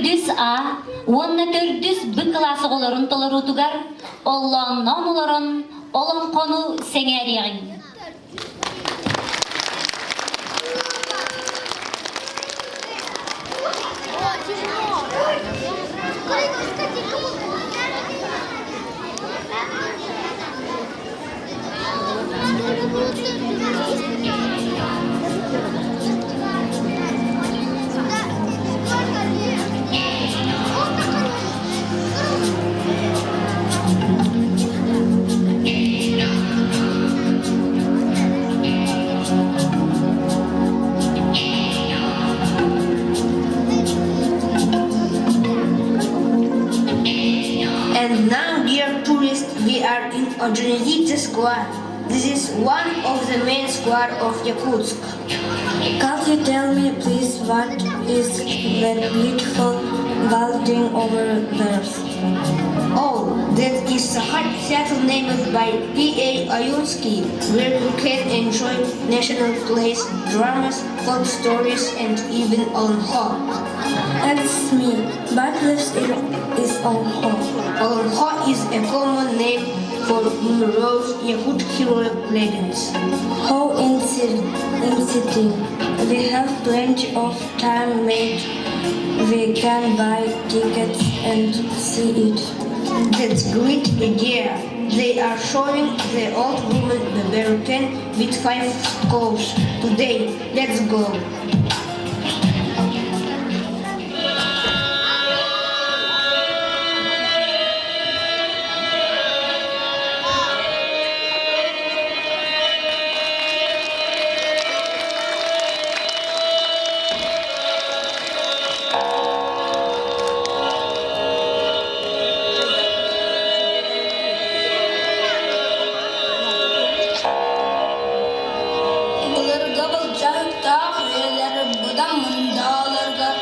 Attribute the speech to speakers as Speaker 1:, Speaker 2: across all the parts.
Speaker 1: Төрдүс А уонна төрдүс Б кылаас оҕолорун толоруутугар оллоонноон олорон олоҥхону сэҥээриэҕиҥ.
Speaker 2: And now, dear tourists, we are in Ordzhonikidze Square. This is one of the main square of Yakutsk.
Speaker 3: Can't you tell me, please, what is that beautiful building over there?
Speaker 2: Oh, that is Sakhat Theater named by P.A. Ayunsky, where you can enjoy national plays, dramas, folk stories, and even Olonho.
Speaker 3: That's me, but this is Olho.
Speaker 2: Olonho is a common name for numerous Yakut heroic legends.
Speaker 3: How exciting. We have plenty of time, mate. We can buy tickets and see it.
Speaker 2: That's great idea. They are showing the old woman the barricade with five skulls today. Let's go.
Speaker 4: Былыргы былдьаһыктаах үйэлэр быдан мындааларыгар,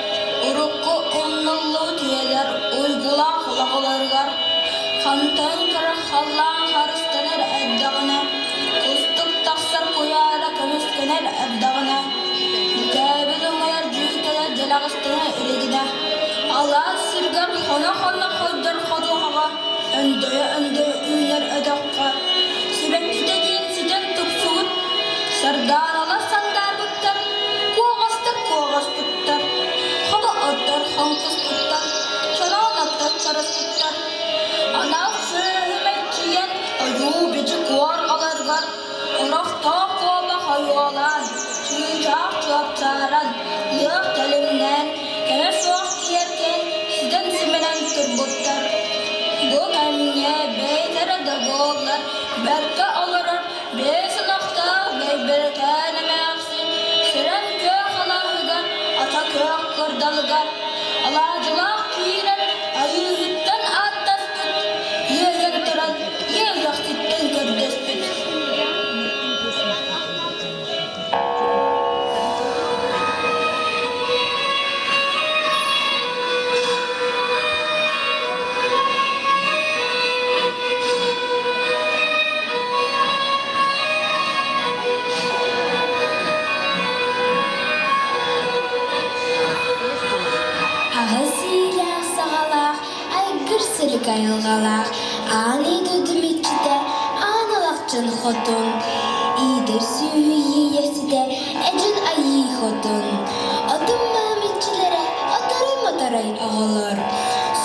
Speaker 4: урукку умнуллубут үйэлэр уйгулаах улаҕаларыгар, хантан кыра халлаан харыстанар эрдэҕинэ, кустук тахсар куйаара көмүскэнэр эрдэҕинэ, дьүкээбил умайар дьүүктэлэр дьэлэҕистэнэ илигинэ, алаас сиргэр хоно-хоно хойдор ходуһаҕа, өндөйө-өндөйө үүнэр өтөххө, сибэккитэ диэн ситэн тупсубут, сардааналар сандаарбыттар, куоҕастар куоҕаспыттар, хобо оттор хоҥкуспуттар, чороон оттор чороспуттар. Анал сүөһү мэччийэн, ойуу-бичик уорҕаларыгар орохтоох куобах ойуолаан, чыычаах чуопчааран, лыах тэлимнээн, кэрэ суох киэркэйэн ситэн-симэнэн турбуттар. Бу кэмҥэ бэйэлэрэ да буоллар, бэркэ олорор биэс ынахтаах Бэйбэрикээн эмээхсин сирэн күөх алааһыгар, ата күөх кырдалыгар алаадьылаах киирэн Айыыһыттан ааттаспыт, иэйэн туран иэйэхситтэн көрдөспүт.
Speaker 3: Аҕыс иилээх саҕалаах, айгыр силик айылҕалаах, аан дойдум иччитэ, аан алахчын хотун, иитэр сүөһү иэйэхситэ, эдьин айыы хотун, отум маам иччилэрэ, оторой-моторой оҕолор,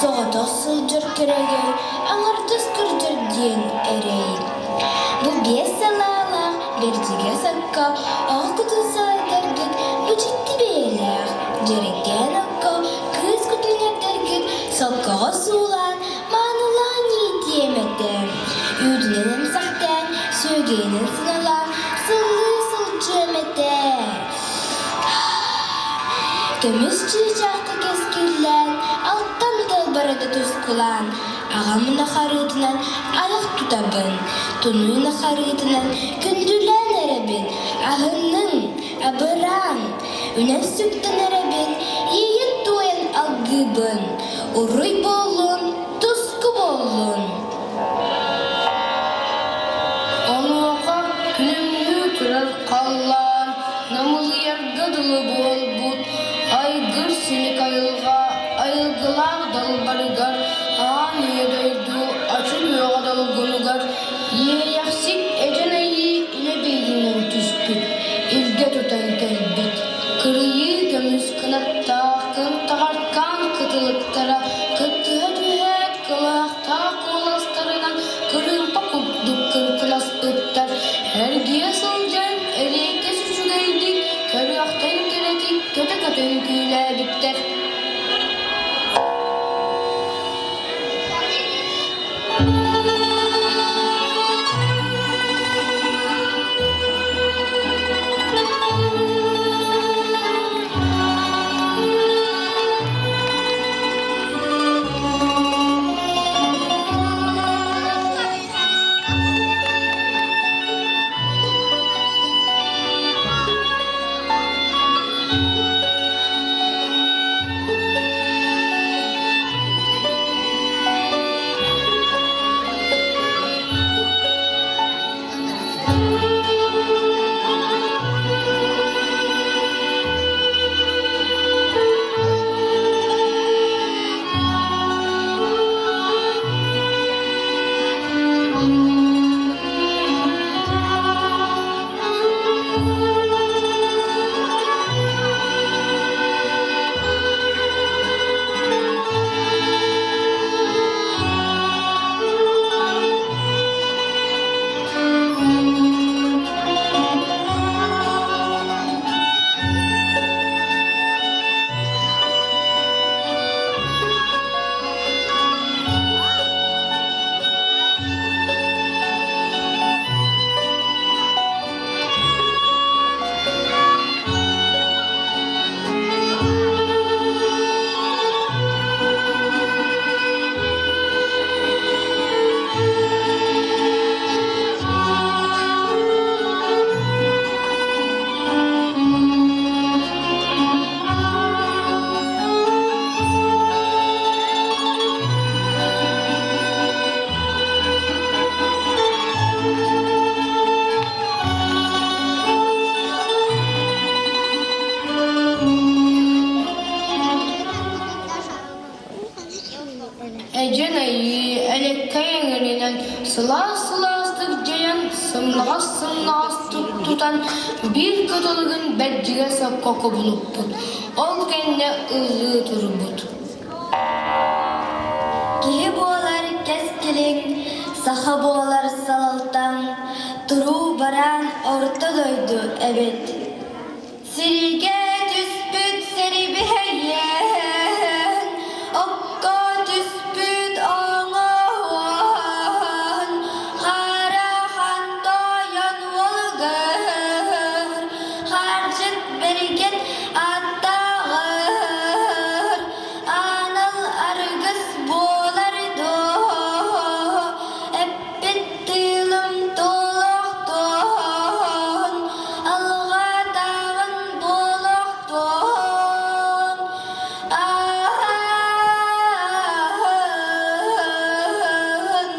Speaker 3: соҕотох сылдьар кэрэгэй, аҥардас кырдьар диэн эрэй. Бу биэс салаалаах бэрдьигэс акка оҕо кутун салайдаргыт бу дьикти бэйэлээх дьэрэкээн акка кыыс кутун эрдэргит солкоҕо суулаан маанылаан иитиэм этэ. Үүтүнэн эмсэхтээн, сүөгэйинэн сыналаан сыллыы сылдьыам этэ. Көмүс чыычаахта кэскиллээн, алтан далбарыта тускулаан, аҕам харыытынан айах тутабын, тунуйна харыытынан күндүлээн эрэбин, аһынныҥ, абыраан, үнэн сүктэн эрэбин, иэйэн-туойан алгыыбын, уруй буоллун, туску буоллун.
Speaker 4: Онуоха күлүмнүү турар халлаан намылыйарга дылы буолбут айгыр силик айылҕа айылгы. далбарыгар, аан ийэ дойду ачын үөҕэ долгунугар Иэйэхсит эдьэн айыы илэ бииринэн түспүт, илгэ тутан кэлбит. Кырыйыы көмүс кынаттаах кынтаҕаркаан кытылыктара кыттыһа түһээт кылаахтаах куоластарынан кырыымпа курдук кыркыласпыттар. Эргийэ сылдьан эриэккэс үчүгэйдик, көрүөхтэн кэрэтик көтө-көтө үҥкүүлээбиттэр. Эдьэн айыы элэккэй эҥэринэн сылаас-сылаастык дьайан, сымнаҕас-сымнаҕастык тутан биир кытылыгын бэрдьигэс окко кубулуппут, ол кэннэ ыллыы турбут.
Speaker 3: Киһи буолар кэскилиҥ, саха буолар салалтаҥ, туруу бараан орто дойду эбит. Сиригэ түспүт сэрибиһэйиэн, окко түспүт оҥоһуон, харахан тойон уолугар, харчыт бэргэн аттаҕар, анал аргыс буолар дуо, эппит тыылым туолуохтуон, алҕаатааҕын буолуохтуон. Ааһын.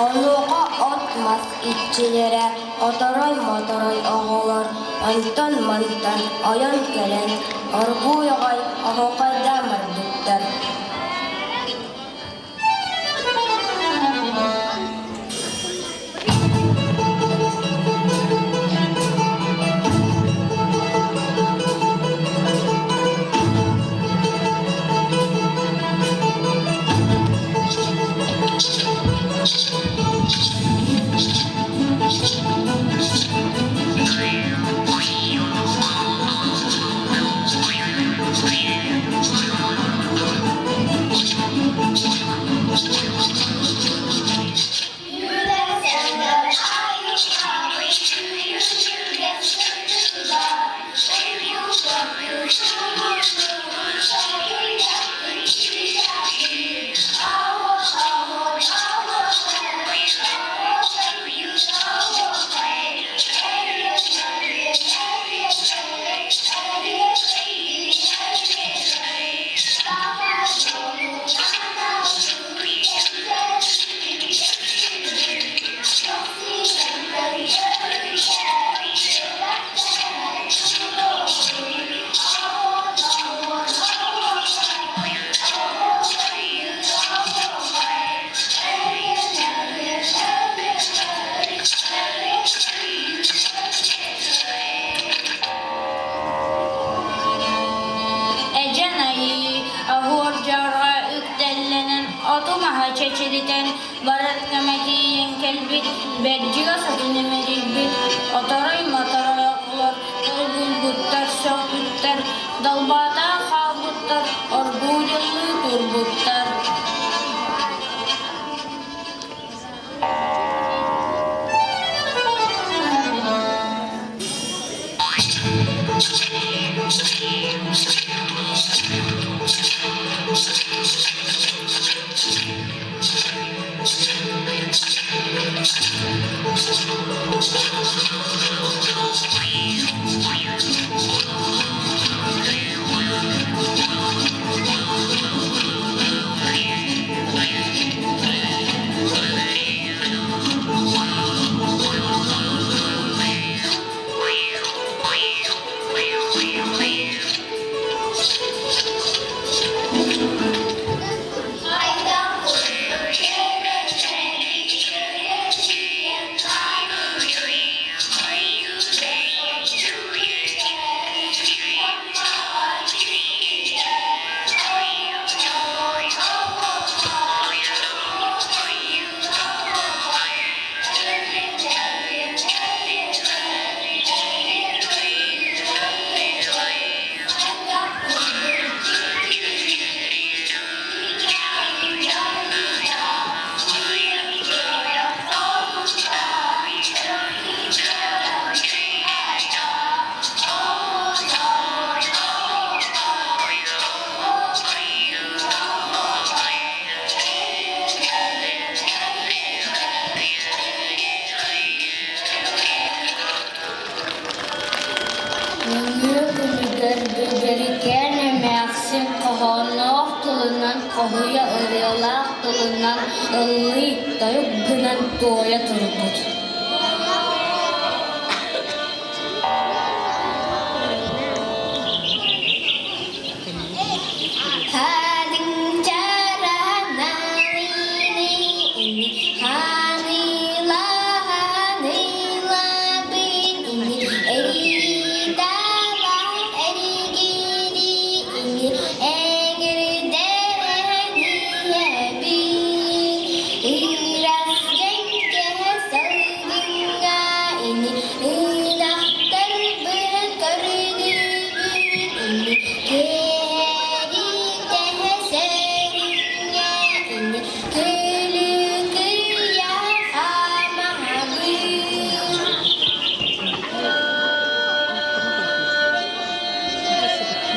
Speaker 5: Онуоха от-мас иччилэрэ, оторой-моторой оҕолор онтон-мантан ойон кэлэн, оргууй аҕай оһуохайдаан барбыттар.
Speaker 4: оту-маһы чэчиритэн барар кэмэ тиийэн кэлбит, бэрдьигэс отун имэрийбит, оторой-моторой оҕолор долгуйбуттар, сөхпүттэр, далбаатаан хаалбыттар, оргууй-дьыллыы турбуттар. Нөҥүө күнүгэр Бэдэрикээн эмээхсин хоһоонноох тылынан хоһуйа ырыалаах тылынан ыллыы, тойук гынан туойа турбут.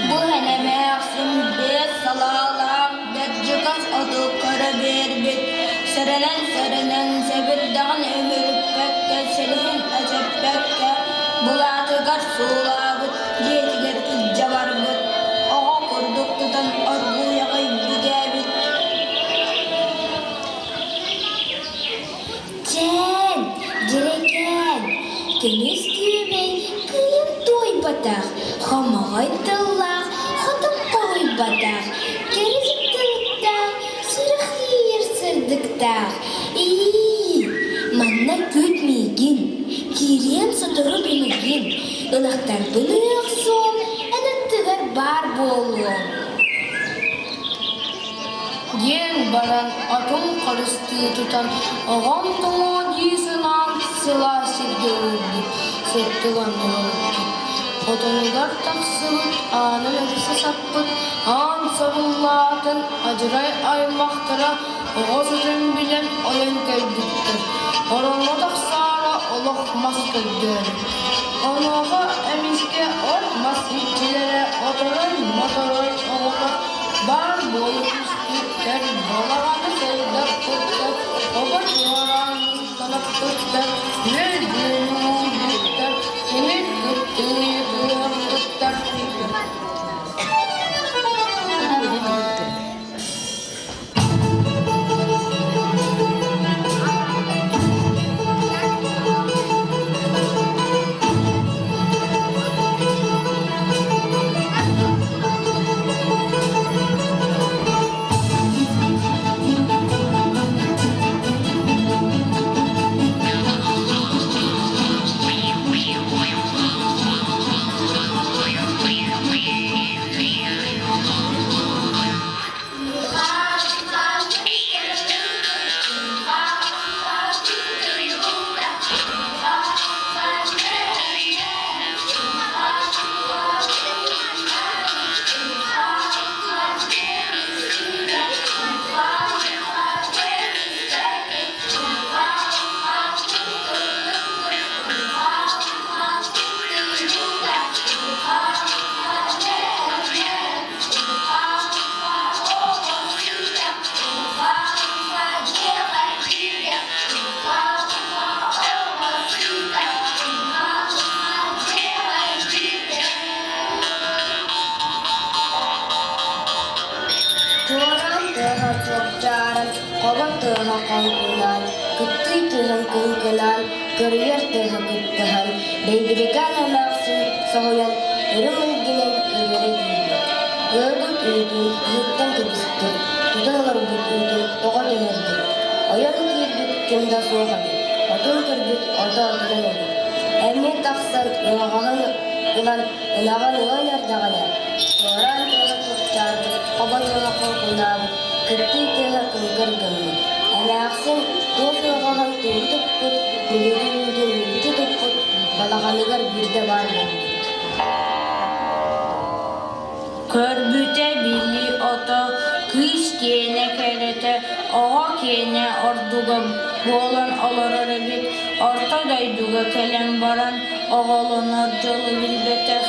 Speaker 3: Бу эмээхсин биэс салаалаах бэрдьигэс оту көрө биэрбит, сэрэнэн-сэрэнэн сэбирдэҕин үмүрүппэккэ, силиһин эчэппэккэ, былаатыгар суулаабыт, дьиэтигэр илдьэ барбыт, оҕо курдук тутан оргууйаҕай бигээбит.
Speaker 5: Чээн, дьэрэкээн, көмүс күөмэй кыайан туойбатах, хомоҕой тыллаах хотон хоһуйбатах, кэрэ дьиктиликтээх, сүрэх иэйэр сырдыктаах. Ии, манна күүт миигин, киириэм сотору билигин, ынахтарбын охсуом, эн аттыгар баар буолуом.
Speaker 4: Диэн баран атын харыстыы тутан, оҕом тоҥуо дии санаан сылаас сиргэ уурбут, сыттыганнык олорбут. Хотонугар тахсыбыт, аанын ыкса саппыт, аан сабыллаатын адьырай аймахтара оҕо сытын билэн ойон кэлбиттэр. Ороҥҥо тахсаара олох мас көрдөөбүт. Онуоха эмискэ от-мас иччилэрэ оторой-моторой оҕолор баар буола түспүттэр, балаҕаны сырдаппыттар, оҕо чуораан санаппыттар, үөл-үөлү уурбуттар, тимир кыптыыйы тыаһаппыттар.
Speaker 3: тыаһа хоҥкунаан, кыттыы тыаһын кыҥкынаан, кырыйар тыаһа кыттыһан, Бэйбирикээн эмээхсин соһуйан үрүҥ илгинэн үөрэ киирбит. Ыарбыт үүтүн ыһыктан кэбиспит, тутан олорбут үүтүн тоҕо түһэрбит. Ойон киирбит ким да суох эбит, отун көрбүт ото отунан эбит. Эмиэ тахсан ыаҕаһын ылан ынаҕын ыан эрдэҕинэ, туораан тыаһа чуопчаарбыт, хобо тыаһа хоҥкунаабыт, кыттыы тыаһа кыҥкыр гыммыт. Эмээхсин туох ыаҕаһын тугу туппут, мүлүгүн үүтүн мүлчү туппут, балаҕаныгар биирдэ баар буолбут.
Speaker 4: Көрбүтэ били ото, кыыс киэнэ кэрэтэ, оҕо киэнэ ордуга буолан олорор эбит. Орто дойдуга кэлэн баран оҕолонор дьолу билбэтэх,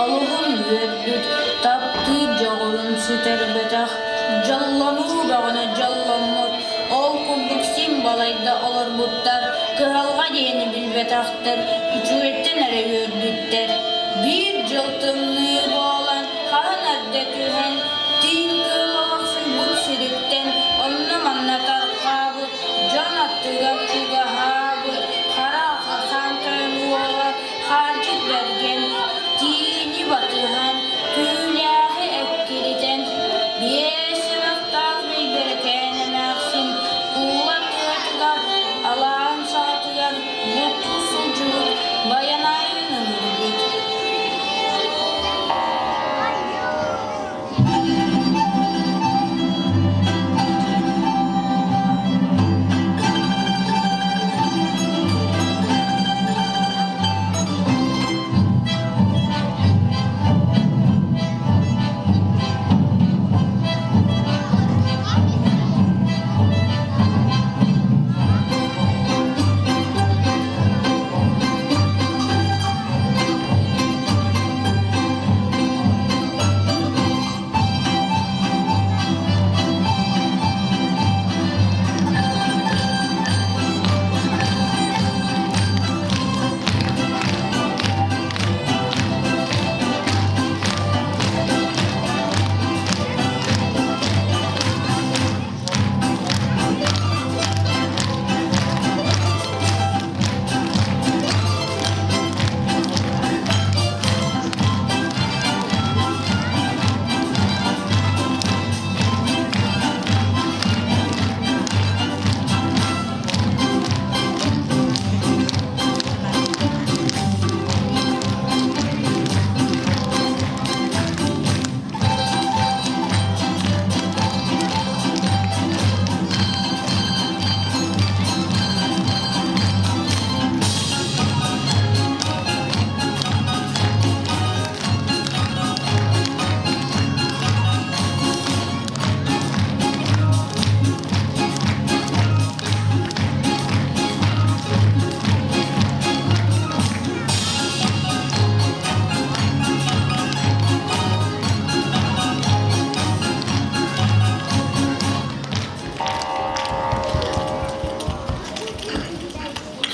Speaker 4: олуһун үөрбүт, таптыыр дьоҕурун сүтэрбэтэх, дьоллонуу бөҕөнө дьолломмут, ол курдук син балайда олорбуттар, кыһалҕа диэни билбэтэхтэр, үчүгэйтэн эрэ үөрбүттэр. Биир дьыл тымныы буолан, хаһан эрдэ түһэн, тииҥ кыыл олохсуйбут сириттэн онно-манна тарҕаабыт, дьон аттыгар чугаһаабыт, хара хаан тойон уола Хаардьыт Бэргэн тииҥи батыһан, түүлээҕи эккиритэн, биэс ынахтаах Бэйбэрэкээн эмээхсин куула тыатыгар, алааһын саҕатыгар бултуу сылдьыбыт Байанайын ыҥырбыт.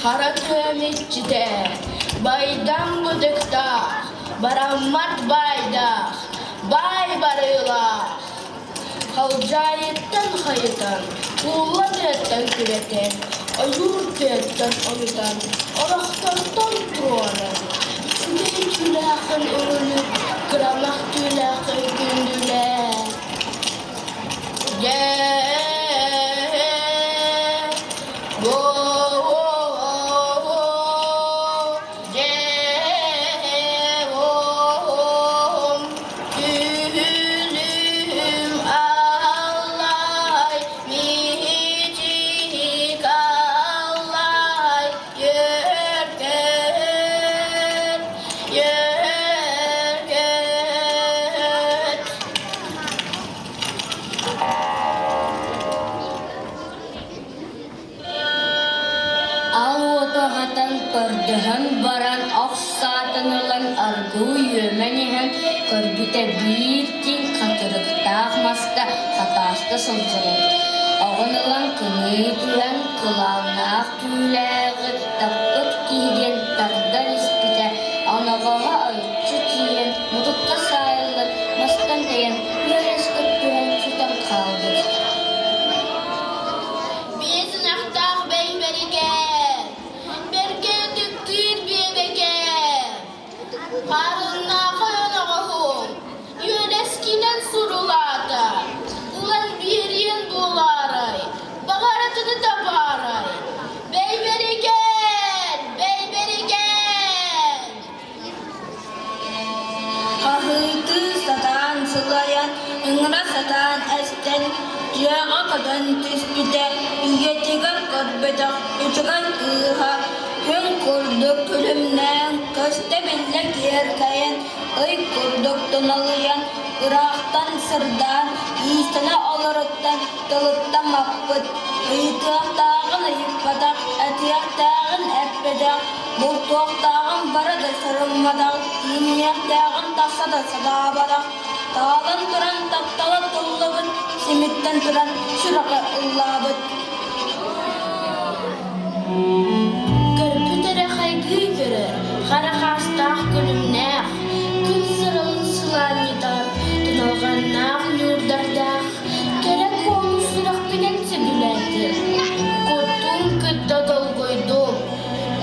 Speaker 4: Хара тыам иччитэ, байдам бытыктаах, бараммат баайдаах, баай барыылаах, халдьаайыттан хайытан, куулла тыаттан күрэтэн, ойуур тыаттан ойутан, орохтортон туруоран, үчүгэй түүлээххин өрүлүт, кырамах түүлээххин күндүлээ. Дьэ,
Speaker 6: Ал уоту аһатан, көрдөһөн баран, ох саатын ылан аргыый үөмэн иһэн көрбүтэ биир тииҥ хатырыктаах маска хатааста сылдьар эбит. Оҕун ылан кыҥыы түһэн, кылааннаах түүлээҕи таппыт киһи диэн тардан испитэ, оноҕоһо ойуччу тиийэн, мутукка саайыллан, мастан тэйэн, үөрэ түһэн сүтэн хаалбыт.
Speaker 7: Ыҥыра сатаан эстэн, дьиэҕэ көтөн түспүтэ, үйэтигэр көрбөтөх үчүгэй кыыһа күн курдук күлүмнээн, көстө-биллэ киэркэйэн, ый курдук туналыйан, ыраахтан сырдаан, иистэнэ олоруттан тылыттан маппыт, ыйытыахтааҕын ыйыппатах, этиэхтээҕин эппэтэх, бултуохтааҕын бара да сорумматах, тииниэхтээҕин тахса да сатаабатах, таалан туран таптала тыллыбыт, симиттэн туран сүрэҕэ ыллаабыт.
Speaker 4: Көрбүт эрэ хайгыы көрөр, хара хаастаах күлүмнээх, күн сыралын сылаанньытар, туналҕаннаах ньуурдардаах, кэрэ куону сүрэхпинэн сөбүлээтим. Куттуун кытта долгуйдум,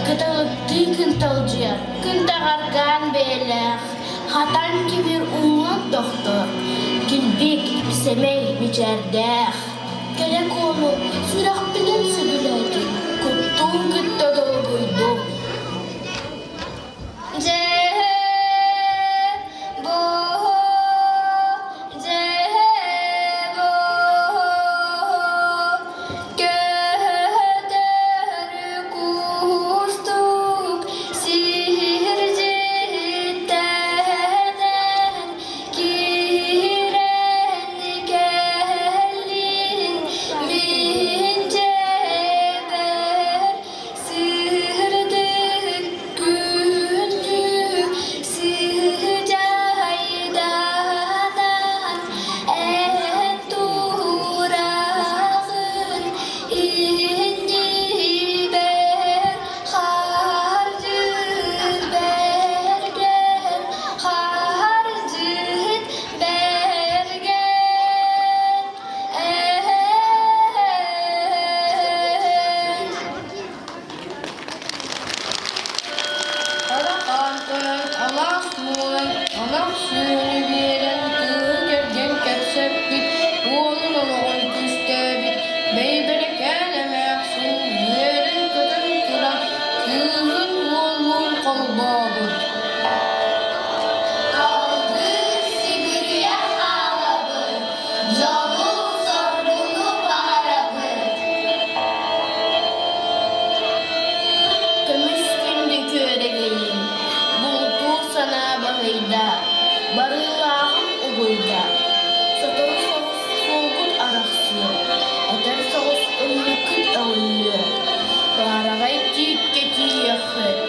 Speaker 4: кыталыктыы кынталдьыйар, кынтаҕаргаан бэйэлээх, хатан тимир уҥуох тохтор, килбик, сэмэй мичээрдээх. Кэрэ куону сүрэхпинэн сөбүлээтим, куттуун кытта долгуйдум.
Speaker 6: Хара хаан тойон алаас буолан, анах сүөһүнү биэрэн кыыһы кэргэн кэпсэппит, уолун олоҕун түстээбит, Бэйбэрэкээн эмээхсин үөрэн-көтөн туран кыыһын уоллуун холбообут.
Speaker 5: Алгыы сүгүрүйэ хаалабыт, дьолу-соргуну баҕарабыт.
Speaker 4: Көмүс күндү күөрэгэйим, бултуур санаа баһыйда, барыылааҕым угуйда. Сотору соҕус суолгут арахсыа, этэр соҕус ыллыккыт өҕүллүө. Баараҕай тииккэ тиийиэххит,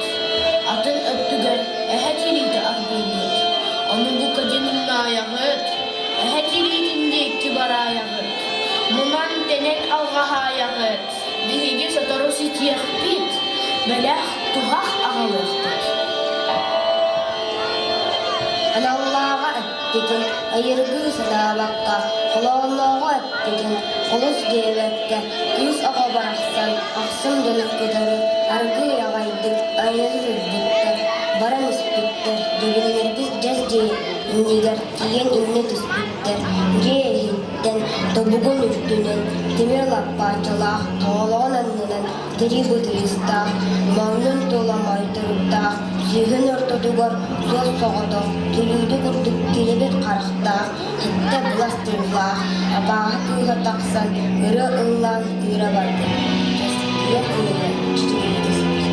Speaker 4: атын өттүгэр эһэ тириитэ аргыйбыт, ону бука диэн умнаайаҕыт, эһэ тириитин диэки бараайаҕыт, мунан-тэнэн алҕаһаайаҕыт. Биһиги сотору ситиэхпит, бэлэх, туһах аҕалыахпыт.
Speaker 3: Аналлааҕа эппитин айыргыы сатаабакка, холооннооҕу эппитин холус диэбэккэ, кыыс оҕо барахсан ахсым дьону кытары аргыый аҕайдык айаны үрбүттэр, баран испиттэр, дьэбиннэрбит дьэс дьиэ иннигэр тиийэн иннэ түспүттэр, дьиэ иһиттэн тобугун үрдүнэн тимир лаппааччылаах тоҕолоҕун аннынан тирии бытыйыстаах, моонньун тула моойторуктаах, сүүһүн ортотугар суос соҕотох, түлүүдү курдук килэбит харахтаах, сэттэ былас тыллаах, абааһы кыыһа тахсан ырыа ыллаан кыыра барбыт, часкыйа ылыйан чичигии түспүт.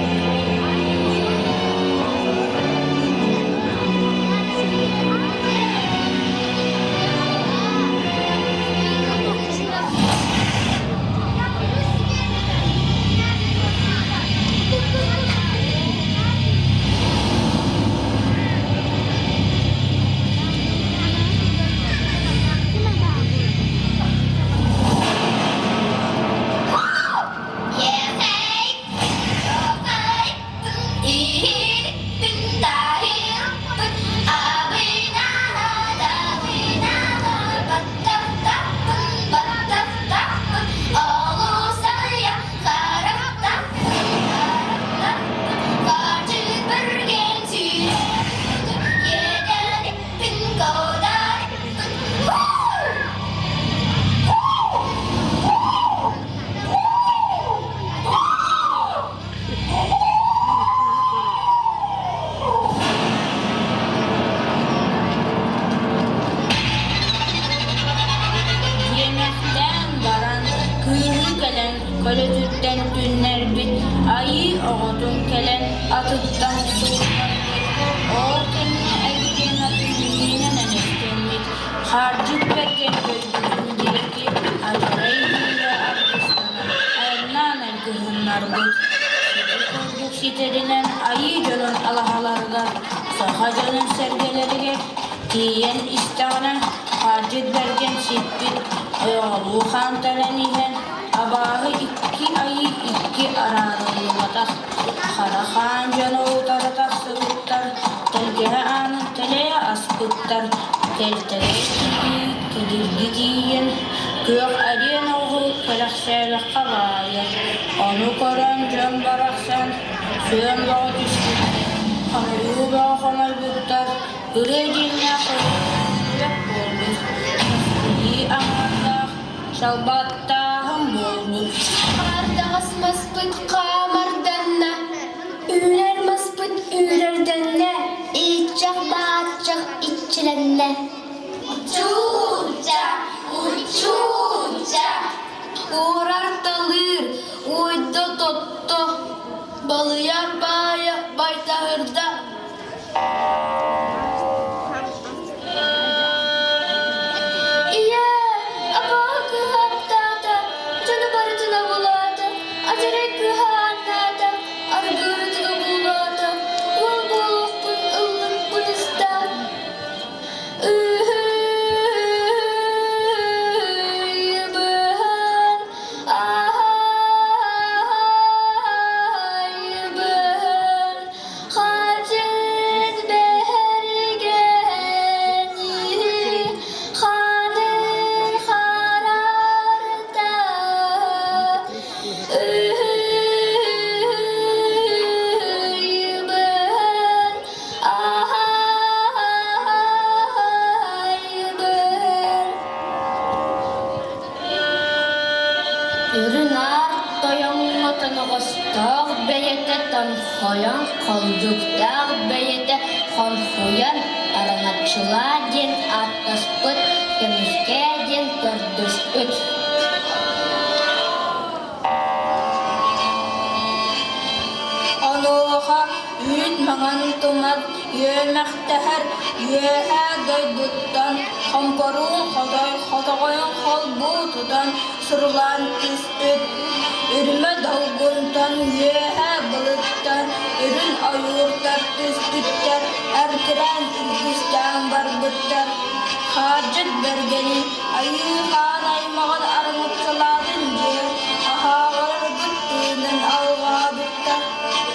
Speaker 7: көлөтүттэн түннэрбит, айыы оҕотун кэлэн атыттан суурдарбыт, ол кэннэ эргийэн атын миинэн эмистэммит, хаардьыт бэргэн дойдутун диэки адьарай кыыһа аргыстанан айаннаан айгыһыннарбыт. Сити курдук ситэринэн айыы дьонун алаһаларыгар, саха дьонун сэргэлэригэр тиийэн истэҕинэ, хаардьыт бэргэн сиппит, ойоҕолуу хаамтаран иһэн, абааһы икки айыы икки араарыллыбатах, хара хаан дьоно утары тахсыбыттар, тэлгэһэ аанын тэлэйэ аспыттар, кэлтэгэй тиийии кэдирги тиийэн, күөх эриэн оҕу кэрэхсээбэххэ баайар, ону көрөн дьон барахсан сүөм бөҕө түспүттэр, хомойуу бөҕө хомойбуттар, ырыа дьиҥнээх күлүк буолбут, саскыйыы аҥаардаах шалбаттааһын буолбут.
Speaker 5: Хардаҕас маспыт хаамарданна, үүнэр маспыт үүрэрдэннэ, ииччэх бааччах иччилэннэ. Учууча, учууча.
Speaker 6: Уорар талыыр, уойда тотто, балыйар баайа байтаһырда.
Speaker 5: Ийээ, абааһы кыыһа аптаата, дьону барытын абылаата, адьарай кыыһа ааннаата, аргыарытын обуулаата, уол буолуохпун ыллыкпын ыста. Ыһыйбыһан, аһайбыһан, Хачыт бэргэни ханын харарта Ыйбын аһайбын
Speaker 6: Үрүн-аар тойоҥҥо тоноҕостоох бэйэтэ тоҥхойон, холдьуктаах бэйэтэ хонхуйан, араҥаччылаа диэн ааттаспыт, көмүскээ диэн көрдөспүт.
Speaker 7: Онуоха үүт маҥан тумат үөмэхтэһэр үөһээ дойдуттан хомпоруун хотой хотоҕойун холбуу тутан сурулаан түспүт. Үрүмэ долгунтан үөһээ былыттан үрүн ойуурдар түспүттэр, эркирээн үргүстээн барбыттар. Хаардьыт бэргэни айыы хаан аймаҕын арыҥыпсалаатын диэн аһааҕырбыт тыынын алҕаабыттар.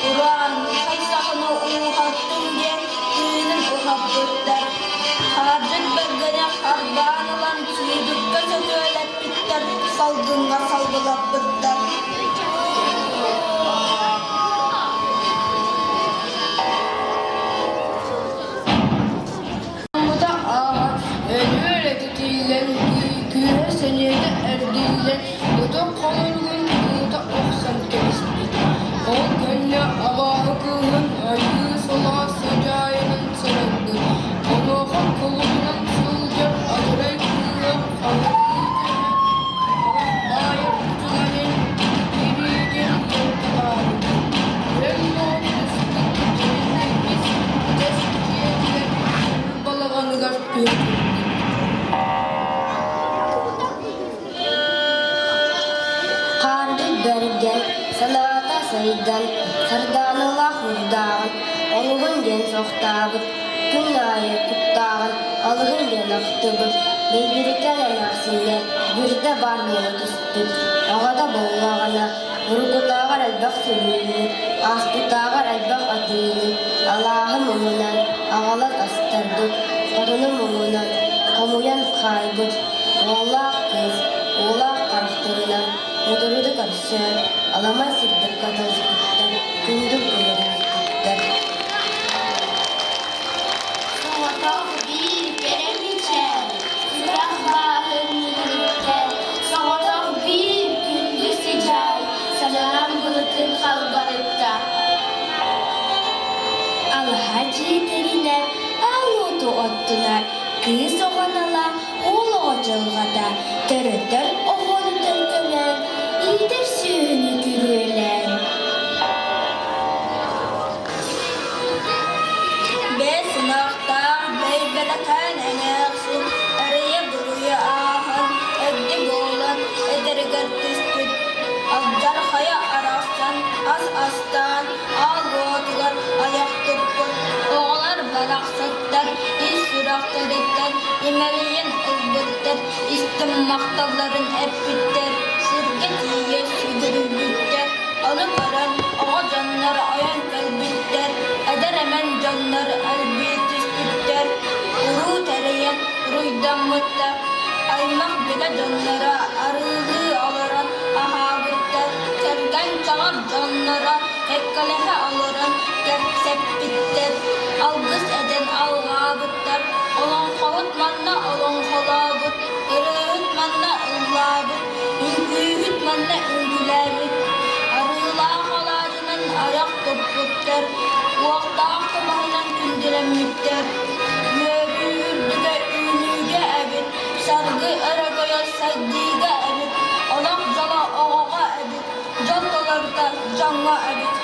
Speaker 7: Ураан хайсахыны ууһаттын диэн тыынын уһаппыттар. Хаардьыт бэргэни харбаан ылан сыыдыкка сөтүөлэппиттэр, салгыҥҥа салгылаппыттар.
Speaker 6: Мута ааһан, өлүөр этитиллэн, күүһэ-сэниэтэ эргиллэн, ытык холоругун ыыта охсон кэбиспит. Ол кэннэ абааһы кыыһын айыы салаа сыдьаайынан сырайбыт. Онуоха кулунан сылдьар адьарай кыыһа хаһытыы түһэн, харах баайар үтүгэнин тириитин лаҥкытаабыт. Үрэн буолан түспүт дьиҥнэйбит тэс дьиэтигэр балаҕаныгар түһэрбит.
Speaker 3: Хаардык бэргэн, санаата сайдан, сардааналаах урдааҕын, олуһун диэн сохтаабыт, күн аайы куттааҕын, алыһын диэн ахтыбыт, бэйбирикээн эмээхсиннэ бүрдэ баар буола түспүт, аҕата буоллаҕына, уруккутааҕар элбэх сүлүүнү, ааспытааҕар элбэх атыыны, алааһы муҥунан аҕалан астарбыт, хотону муҥунан хомуйан хаайбыт, уоллаах кыыс уулаах харахтарынан мутуруду көрсөн, аламай сырдыкка талыспыттар, күндүл көмөлөспүттэр.
Speaker 5: Соҕотох биир кэрэ мичээр, сүрэх бааһын мүлүрүттэ, соҕотох биир күндү сыдьаай, санаам былытын халбарытта.
Speaker 3: Алаһа дьиэтэринэ аал уоту оттунар, кыыс оҕонола, уол оҕо дьылҕата, төрөтөр оҕону төлкөлөөн, иитэр сүөһү.
Speaker 7: кэлбиттэр, истиҥ махталларын эппиттэр, сиргэ тиийэ сүгүрүйбүттэр. Ону көрөн оҕо дьоннор ойон кэлбиттэр, эдэр эмэн дьоннор элбии түспүттэр, уруу тэрийэн уруйдаммыттар, аймах билэ дьонноро арыылыы олорон аһаабыттар, кэргэн чаҕар дьонноро кэккэлэһэ олорон кэпсэппиттэр, алгыс этэн алҕаабыттар, олоҥхоһут манна олоҥхолообут, ырыаһыт манна ыллаабыт, үҥкүүһүт манна үҥкүүлээбит, арыылаах алаадьынан айах туппуттар, уохтаах кумаһынан күндүлэммиттэр, үөрүү үрдүгэ үүнүүгэ эбит, саргы өрөгөйө сайдыыга эбит, олох дьоло оҕоҕо эбит, дьол толорута дьоҥҥо эбит.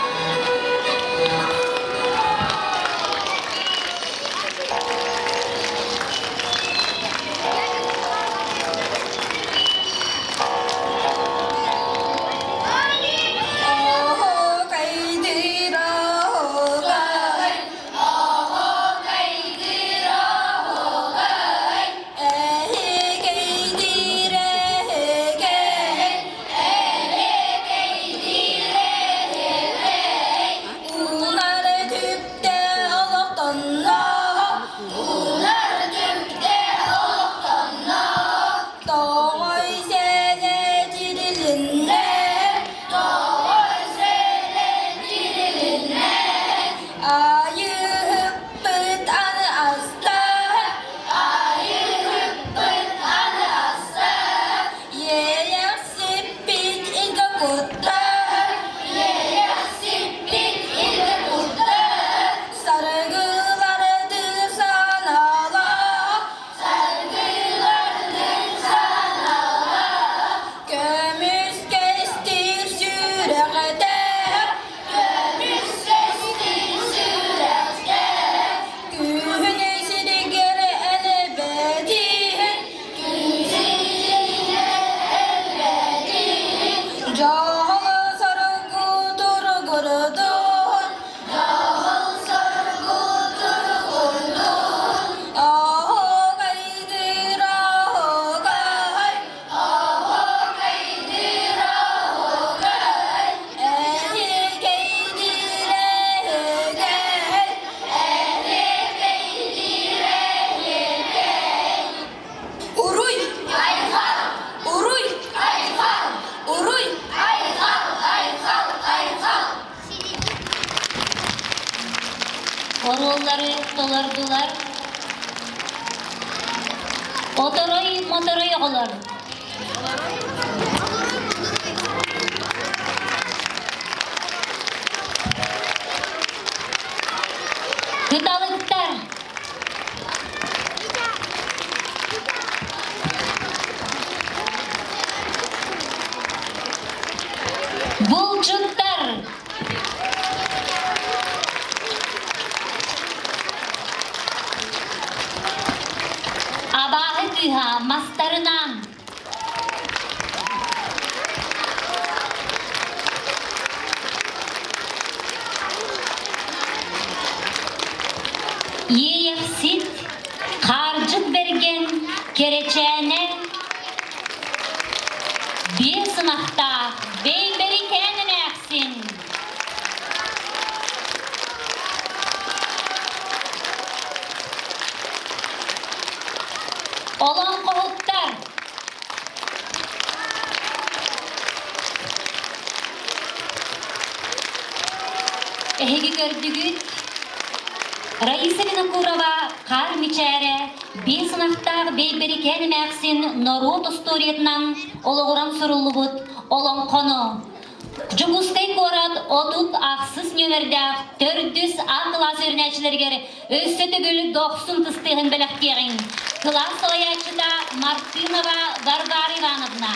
Speaker 7: Тоҕой сэлэ тирилиннэ, тоҕой сэлэ тирилиннэ, айыһыппыт аны аста, айыһыппыт аны аста, иэйэхсиппит илгэ кутта, иэйэхсиппит илгэ кутта, саргылардыы санаалаах, Көмүскэстиир сүрэхтэ, көмүскэстиир сүрэхтэ, күһүн сиригэр элбэтиһин, күһүн элбэтиһин, дьоһун соргу туругурдун, дьоһун соргу туругурдун, оһуохайдыыр оһуохай, оһуохайдыыр оһуохай, эһиэкэйдиир эһиэкэй, эһиэкэйдиир эһиэкэй. Уруй! Айхал! Уруй! Айхал! Уруй! Айхал! Айхал! Айхал!
Speaker 1: Оруоллары толордулар. Оторой моторой оҕолор. Кыталыктар. Булчуттар. Абааһы кыыһа мастарынан. Иэйэхсит, Хаардьыт Бэргэн, Кэрэчээнэ, Биэс ынахтаах Бэйбэрикээн эмээхсин. Олоҥхоһуттар. Эһиги көрдүгүт, Раиса Винокурова Хаар Мичээрэ биэс ынахтаах Бэйбэрикээн эмээхсин норуот остуоруйатынан олоҕуран суруллубут олоҥхону Дьокуускай куорат 36 нүөмэрдээх төрдүс А кылаас үөрэнээччилэригэр өссө төгүл дохсун тыстыаһын бэлэхтиэҕиҥ. Кылаас салайааччыта Мартынова Варвара Ивановна.